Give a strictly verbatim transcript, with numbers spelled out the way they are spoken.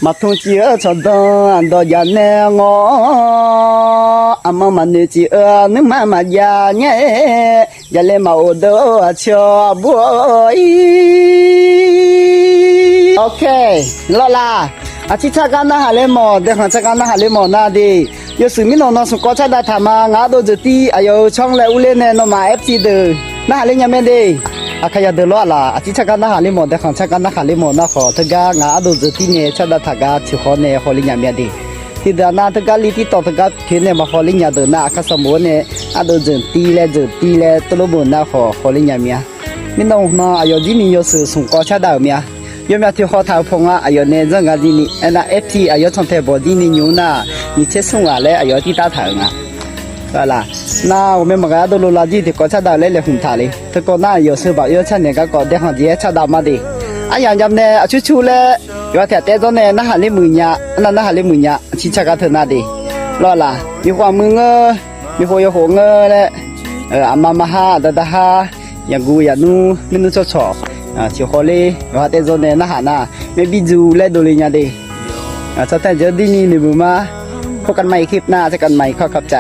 Maqtmq cif-eu tsawqdanq aqdawq jaq nae ngawr, aqma maqnoeq cif-eu nuima maqjav nya-aer, jaqlaer maqghof deuq-or aqcawq aqbur-or ir. Ok, lawrlaq, aqcir tsargar narhaq ler mawf, daekhanq tsargar narhaq ler mawf nar de. Yawshuif mirnawq nan smq kawv cardawq taq ma. Ngaq ardov dzeuq tir aqyawf-euq tsawr-anr laer urler nae nawmaf F T deuq narhaq ler nya mae de. Aqkaqyaq deuq lawr-aq laq, aqcir tsargar narhaq ler mawf, daekhanq tsargar narhaq ler mawf nar khawf, teugar ngaq ardov dzeuq tir nae cardawq taq gar tiq khawr nae hawler nya mir-a de. Tiqdeuq-aq nar teugar li tir tawq teugar pyeuf nae maqhaw ler nya deuq nar, aqkar sanqbof-awr nae ardov dzeuq tir laer dzeuq tir laer tov lor bof nar khawf hawler nya mir-a. Mirnan nan aqyawf jir ni yawshuif smq kawv cardawq-euq mir-a. Yawmyaq tiq khawr taq-euq paw nga aqyawf nae zanr gar jir ni aernar, F T aqyawf cantae bawq jir ni nymr nar, nyiq tser smr ghaq laer aqyawf tir tar taq-euq nga. Lawrlaq, nar ghawqmya maqghae ardov lov la jir tiq kawv cardawq laer laeqhmq taq le. Teukawv nar aqyawf sheu baq yawr car naeq garkawv daekhanq jeq-aer cardawq ma de. Aryamq jam nae aqcoer coer laer yawqha tiq ghaq taef dzawr nae narhaq ler muiq nya, arnav narhaq ler muiq nya, aqcir tsargar teu nar de. Lawrlaq, miqkhof aqmuiq ngeur, miqkhof yawkhof ngeur laer, aqma ma har, aqda da har, yaqguv yaqnmr, maernmr tsawrcawq, tiq khawr ler yawqha taef dzawr nae narhaq nar, maerbi dzu laer dovle nya de. Tsawrtaev jeuq-anr dirni noeqmuiq ma. พบกันใหม่คลิปหน้า เจอกันใหม่ ขอขอบใจ